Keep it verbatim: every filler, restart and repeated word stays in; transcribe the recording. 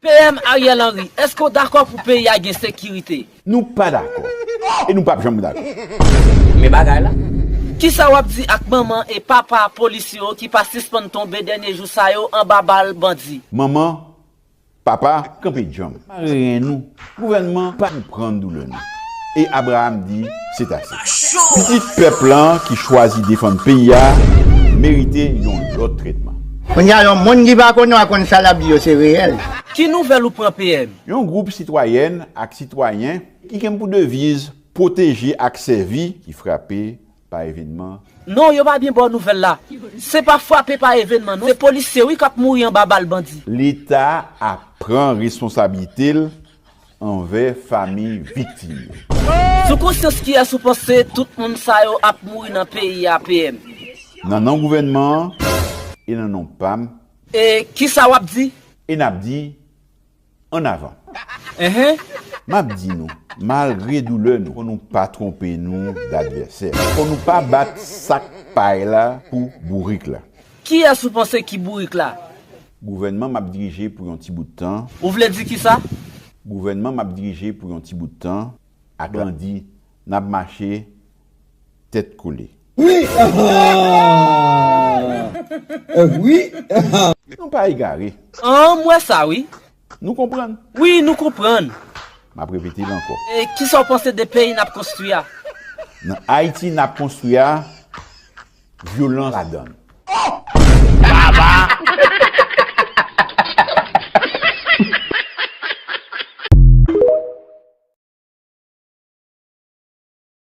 P M Ariel Henry, èske w dakò pou peyi a gen sekirite? Nou pa dakò. E nou p ap janm dakò. Men bagay la. Kisa w ap di ak manman e papa polisye yo ki pa sispann tonbe dènye jou sa yo anba bal bandi? Manman, papa, kanpe djanm. Mare ren nou. Gouvènman pa konprann doulè nou. E Abraham di, se ase. Pitit pèp lan ki chwazi defann peyi a merite yon lòt tretman. Kounye a yon moun ki pa konn w a konn sa l ap di yo se reyèl. Ki nouvèl ou pran P M? Yon gwoup sitwayèn ak sitwayen ki gen pou deviz pwoteje ak sèvi ki frape pa evènman. Non, yo pa byen ba w nouvèl la. Se pa frape pa evènman non, se polisye wi k ap mouri anba bal bandi. Leta ap pran responsablite l anvè fanmi viktim yo. Sou konsyans kiyès ou panse tout moun sa yo ap mouri nan peyi a P M? Nan non gouvènman an e nan non pa m. E kisa w ap di? E n ap di, annavan. Enhen. M ap di nou, malgre doulè nou, fò nou pa twonpe nou d advèsè. Fò nou pa bat sak pay la pou bourik la. Kiyès ou panse ki bourik la? Gouvènman m ap dirije pou yon ti bout tan. Ou vle di kisa? Gouvènman m ap dirije pou yon ti bout tan ak bandi n ap mache tèt kole. Wi! Wi! Nou pa egare. An, m wè sa wi. Nou konprann. Wi, nou konprann. M ap repete l ankò. E kisa w panse de peyi n ap konstwi a? Nan Ayiti n ap konstwi a, vyolans ladan l.